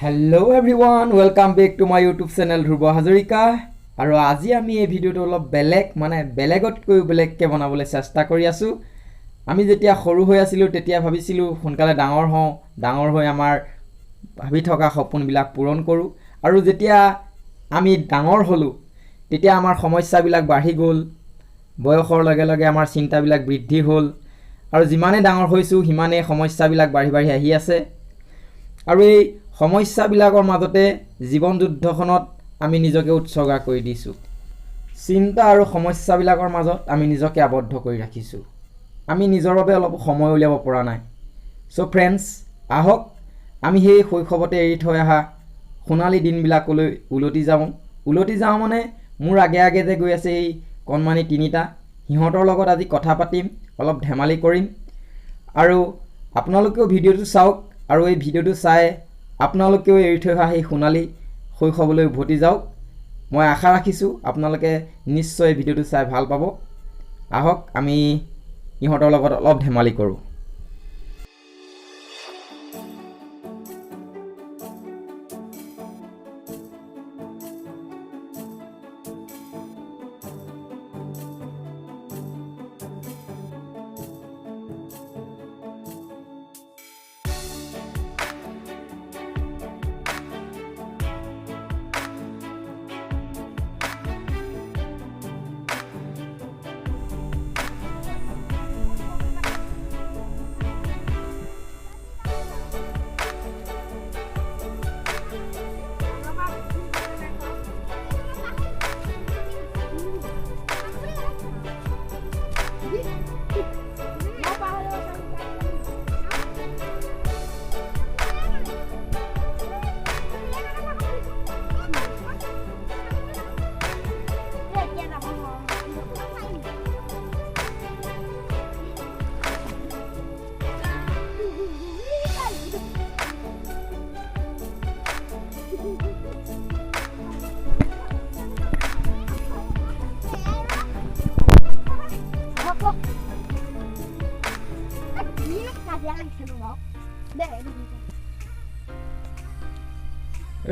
Hello everyone, welcome back to my YouTube channel Dhruba Hazarika. আৰু আজি আমি এই ভিডিঅ'টো অলপ বেলেগ, মানে বেলেগতকৈও বেলেগকৈ বনাবলৈ চেষ্টা কৰি আছোঁ। আমি যেতিয়া সৰু হৈ আছিলোঁ তেতিয়া ভাবিছিলোঁ সোনকালে ডাঙৰ হওঁ, ডাঙৰ হৈ আমাৰ ভাবি থকা সপোনবিলাক পূৰণ কৰোঁ। আৰু যেতিয়া আমি ডাঙৰ হ'লোঁ তেতিয়া আমাৰ সমস্যাবিলাক বাঢ়ি গ'ল, বয়সৰ লগে লগে আমাৰ চিন্তাবিলাক বৃদ্ধি হ'ল আৰু যিমানেই ডাঙৰ হৈছোঁ সিমানেই সমস্যাবিলাক বাঢ়ি বাঢ়ি আহি আছে। আৰু এই সমস্যাবিলাকৰ মাজতে জীৱন যুদ্ধখনত আমি নিজকে উৎসৰ্গা কৰি দিছোঁ। চিন্তা আৰু সমস্যাবিলাকৰ মাজত আমি নিজকে আবদ্ধ কৰি ৰাখিছোঁ। আমি নিজৰ বাবে অলপ সময় উলিয়াব পৰা নাই। চ' ফ্ৰেণ্ডছ, আহক আমি সেই শৈশৱতে এৰি থৈ অহা সোণালী দিনবিলাকলৈ উলটি যাওঁ। উলটি যাওঁ মানে মোৰ আগে আগে যে গৈ আছে এই কণমানি তিনিটা, সিহঁতৰ লগত আজি কথা পাতিম, অলপ ধেমালি কৰিম। আৰু আপোনালোকেও ভিডিঅ'টো চাওক আৰু এই ভিডিঅ'টো চাই আপোনালোকেও এৰি থৈ অহা সেই সোণালী শৈশৱলৈ উভতি যাওক। মই আশা ৰাখিছোঁ আপোনালোকে নিশ্চয় ভিডিঅ'টো চাই ভাল পাব। আহক আমি ইহঁতৰ লগত অলপ ধেমালি কৰোঁ।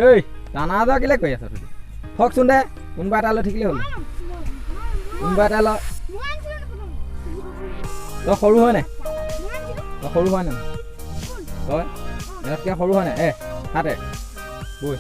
এই টানা যোৱা কেলৈ কৰি আছ তুমি? ফকচোন দে, কোনোবা এটা লৈ থাকিলে হ'ল। কোনোবা এটা লৈ। তই সৰু হয় নাই? তই সৰু হয় নাই? তই ইয়াতকৈ সৰু হয় নাই? এ হাতে বৈ।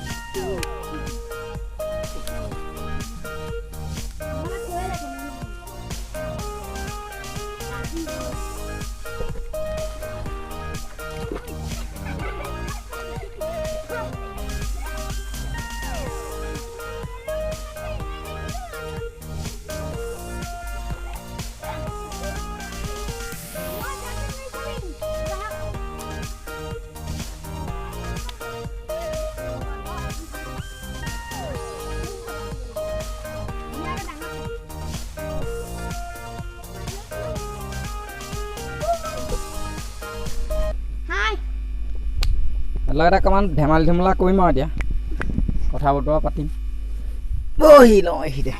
লগত অকণমান ধেমালি ধুমলা কৰিম আৰু এতিয়া কথা বতৰা পাতিম। বহি লওঁ এইখিনিতে,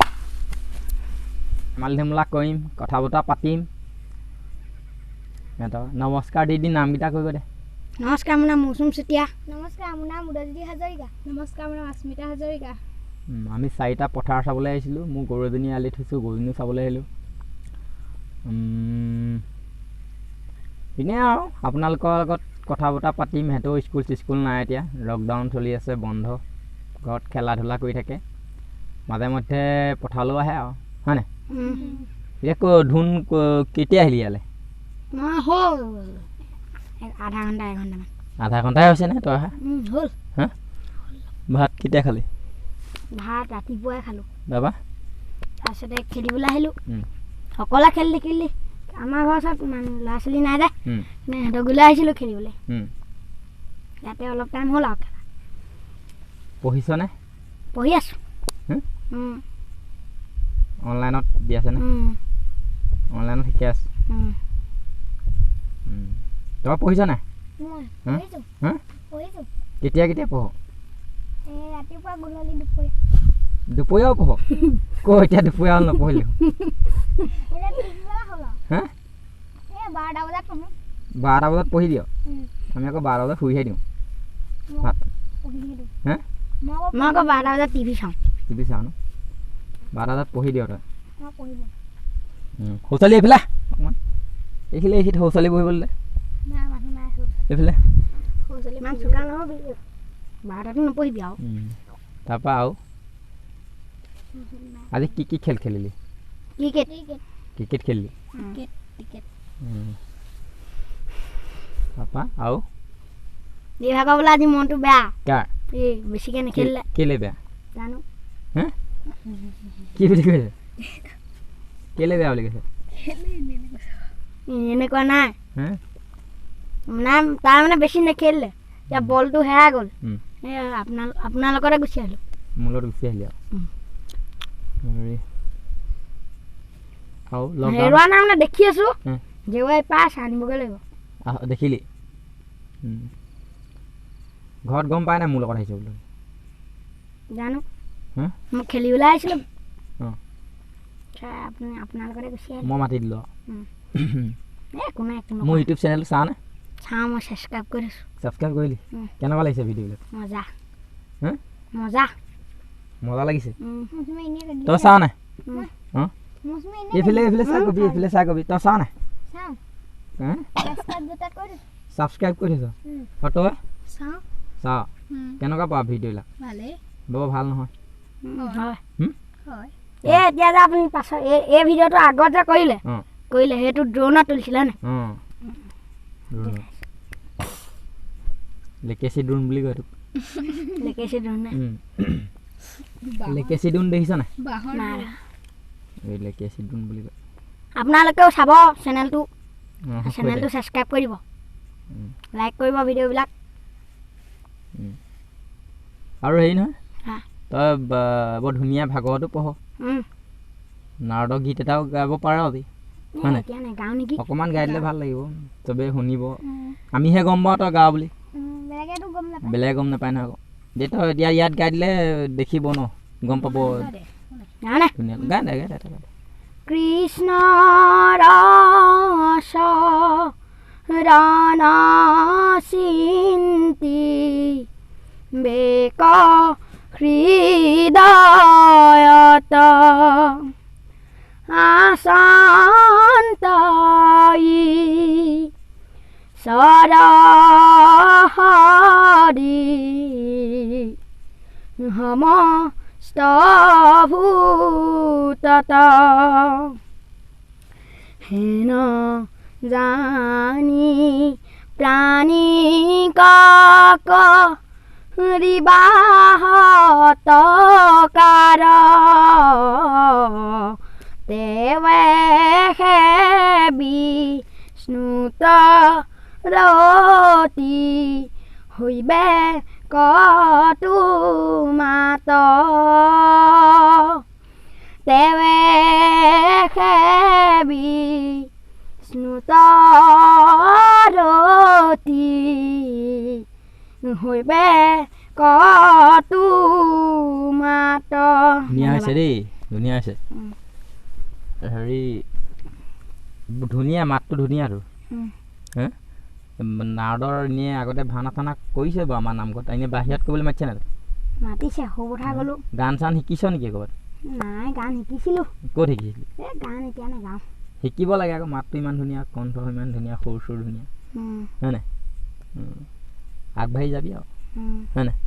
ধেমালি ধুমলা কৰিম, কথা বতৰা পাতিম। সিহঁতৰ নমস্কাৰ দি দি নামকেইটা কৈ দে। নমস্কাৰ, মোৰ নাম মৌচুম চেতিয়া। নমস্কাৰ, মোৰ নাম উদয়জ্যোতি হাজৰিকা। নমস্কাৰ, মোৰ নাম আস্মিতা হাজৰিকা। আমি চাৰিটা পথাৰ চাবলৈ আহিছিলোঁ। মোৰ গৰু এজনী আলি থৈছোঁ, গৰুজনীও চাবলৈ আহিলোঁ। এনেই আৰু আপোনালোকৰ লগত কথা বতৰা পাতিম। সিহঁতেও স্কুল চিস্কুল নাই, এতিয়া লকডাউন চলি আছে, বন্ধ, ঘৰত খেলা ধূলা কৰি থাকে, মাজে মধ্যে পথাৰলৈও আহে আৰু, হয় নাই? এতিয়া ধুন কেতিয়া আহিলি ইয়ালৈ? আধা ঘণ্টা এঘণ্টামান। আধা ঘণ্টাই হৈছে নে তই অহা? হ'ল। হা, ভাত কেতিয়া খালি? ভাত ৰাতিপুৱাই খালোঁ। বাবা তাৰপিছতে খেলিবলৈ আহিলোঁ। সকলোৱে খেলি দেখিলি, আমাৰ ঘৰৰ ওচৰত ল'ৰা ছোৱালী নাই যে, সিহঁতৰ ঘৰলৈ আহিছিলোঁ খেলিবলৈ। ইয়াতে অলপ টাইম হ'ল আৰু খেলা। পঢ়িছনে? পঢ়ি আছোঁ। অনলাইনত দি আছেনে? অনলাইনত শিকাই আছোঁ। তই পঢ়িছ নাই? কেতিয়া কেতিয়া পঢ়? ৰাতিপুৱা, গধূলি, দুপৰীয়া। দুপৰীয়াও পঢ়? ক এতিয়া দুপৰীয়া হ'ল নপঢ়িলোঁ। হা, 12টা বজাত পঢ়ি দিয়? আমি আকৌ 12 বজাত শুইহে দিওঁ। ভাত হে? মই আকৌ 12টা বজাত টিভি চাওঁ। টিভি চাওঁ ন? 12টা বজাত পঢ়ি দিয় তই? শৌচালী এইফালে অকণমান, এইফালে এইখিনিত শৌচালী বহিবলৈ দে। এইফালে ইমান চোকা নহ'বি, 12টাতো নপঢ়িবি আৰু। তাৰপৰা আৰু আজি কি কি খেল খেলিলি? ক্ৰিকেট। ক্ৰিকেট খেলিলি? তাৰপৰা আৰু বিভাগৰ বোলে আজি মনটো বেয়া। কাৰ? এই বেছিকৈ নেখেলিলে। কেলে বেয়া জানো? হে, কি বুলি কৈছে? কেলে বেয়া বুলি কৈছে? এনেকুৱা নাই নাই, তাৰ মানে বেছি নেখেলিলে, এতিয়া বলটো হেৰাই গ'ল। এই আপোনাৰ লগতে গুচি আহিলোঁ। মোৰ লগত গুচি আহিলি আৰু? আৰু হেৰুৱা নাই মানে দেখি আছোঁ, জেউৰাই পাছ আনিবগৈ লাগিব। দেখিলি? ঘৰত গম পাই নাই মোৰ লগত আহিছ বুলি? জানো, মই খেলিবলৈ আহিছিলোঁ। আপোনাৰ লগতে গুচি আহিলোঁ। মই মাতি দিলোঁ। একো নাই, একো। মোৰ ইউটিউব চেনেলটো চাওঁ নে? চাওঁ, মই ছাবস্ক্ৰাইব কৰি থৈছোঁ। ছাবস্ক্ৰাইব কৰিলি? কেনেকুৱা লাগিছে ভিডিঅ'বিলাক? মজা। মজা। মজা লাগিছে? তই চাৱ নাই? এইফালে এইফালে চাই কবি, এইফালে চাই কবি। তই চাৱ নাই? ছাবস্ক্ৰাইব কৰি থৈছ? আৰু তই চাৱ? কেনেকুৱা পাৱ ভিডিঅ'বিলাক? বৰ ভাল নহয়? এই এতিয়া যে আপুনি পাছত এই ভিডিঅ'টো আগত যে কৰিলে কৰিলে সেইটো ড্ৰোনত তুলিছিলে নে? লেকেচি ড্ৰোন বুলি কয় এইটোক। লেকেচি ড্ৰোন নে? লেকেচি ড্ৰোন দেখিছ নাই? এই লেকেচি ড্ৰোন বুলি কয়। আপোনালোকেও চাব চেনেলটো, চেনেলটো ছাবস্ক্ৰাইব কৰিব, লাইক কৰিব ভিডিঅ'বিলাক। আৰু হেৰি নহয়, তই বৰ ধুনীয়া ভাগৱতো পঢ়, নাৰদৰ গীত এটাও গাব পাৰ আজি, হয় নাই? অকণমান গাই দিলে ভাল লাগিব, চবেই শুনিব। আমিহে গম পাওঁ তই গাৱ বুলি, বেলেগে গম নাপায় নহয় আকৌ। যে তই এতিয়া ইয়াত গাই দিলে দেখিব ন, গম পাব। ধুনীয়া গাই দে, গাই দে। কৃষ্ণ ৰস ৰণ চিন্তি বেক হৃদয়ত আশান্ত সৰ হৰি সমস্ত ভূতত হেন জানি প্ৰাণী কক ৰিবাহত কাৰ তেৱে বিষ্ণুত ৰতি হইবে কতো মাত তেৱে বিষ্ণুত ৰতি হইবে কতো মাত। ধুনীয়া হৈছে দেই, ধুনীয়া হৈছে। হেৰি ধুনীয়া মাতটো, ধুনীয়া আৰু নাৰদৰ এনেই আগতে ভাওনা চাওনা কৰিছে বাৰু আমাৰ নামঘৰত। এনেই বাহিৰত কৰিবলৈ মাতিছে নাই? মাতিছে, সৰু গ'লো। গান চান শিকিছ নেকি ক'ৰবাত? নাই, গান শিকিছিলোঁ। ক'ত শিকিছিলি? এই গান এতিয়া নাগাওঁ। শিকিব লাগে আকৌ, মাতটো ইমান ধুনীয়া, কণ্ঠ ইমান ধুনীয়া, সুৰ চুৰ ধুনীয়া, হয় নাই? আগবাঢ়ি যাবি আৰু, হয় নাই?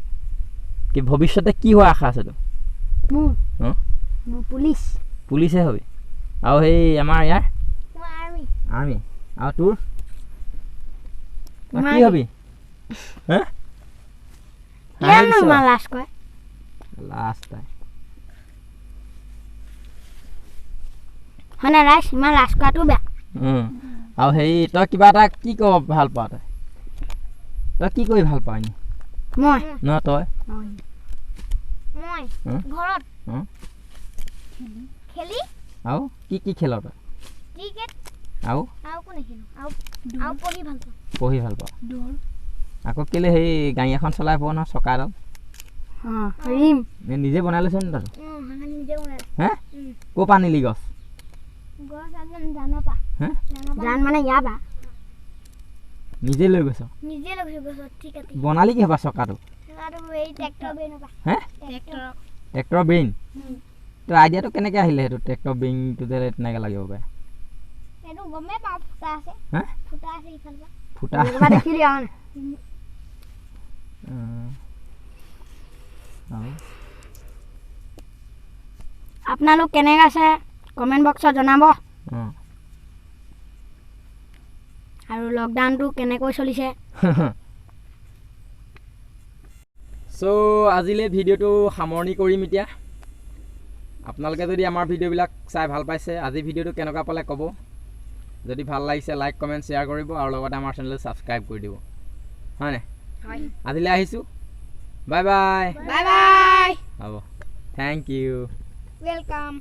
কি ভৱিষ্যতে কি হোৱাৰ আশা আছে তোৰ? মোৰ পুলিচ। পুলিচে হবি? আৰু সেই আমাৰ ইয়াৰ আৰ্মি। আৰু তোৰ কি হবি? লাজ পায় হয় নাই ৰাইজ? ইমান লাজ কৰাটো বেয়া। আৰু হেৰি তই কিবা এটা কি ক'ব ভাল পাৱ? তই তই কি কৰি ভাল পাৱ এনেই? মই নহয়, তই মই ঘৰত খেলি। আৰু কি কি খেল তই? ক্ৰিকেট। আৰু আৰু পঢ়ি ভাল পাওঁ। পঢ়ি ভাল পাওঁ। আকৌ কেলে সেই গাড়ী এখন চলাই পোৱা নহয়, চকা এডাল নিজে বনাই লৈছ নি তই? হে, ক'ৰ পৰা আনিলি গছ? নিজে লৈ গৈছ? বনালি কি হ'বা চকাটো? হে, ট্ৰেক্টৰৰ ব্ৰেইন। তো আইডিয়াটো কেনেকৈ আহিলে সেইটো ট্ৰেক্টৰ ব্ৰেইনটো যে তেনেকৈ লাগিব পাৰে? ফুটা আপোনালোক কেনেকৈ আছে কমেণ্ট বক্সত জনাব। আৰু লকডাউনটো কেনেকৈ চলিছে। চ' আজিলৈ ভিডিঅ'টো সামৰণি কৰিম এতিয়া। আপোনালোকে যদি আমাৰ ভিডিঅ'বিলাক চাই ভাল পাইছে, আজি ভিডিঅ'টো কেনেকুৱা পালে ক'ব। যদি ভাল লাগিছে লাইক কমেণ্ট শ্বেয়াৰ কৰিব আৰু লগতে আমাৰ চেনেলটো ছাবস্ক্ৰাইব কৰি দিব, হয়নে? আজিলৈ আহিছোঁ, বাই বাই। Bye bye. হ'ব, thank U, welcome.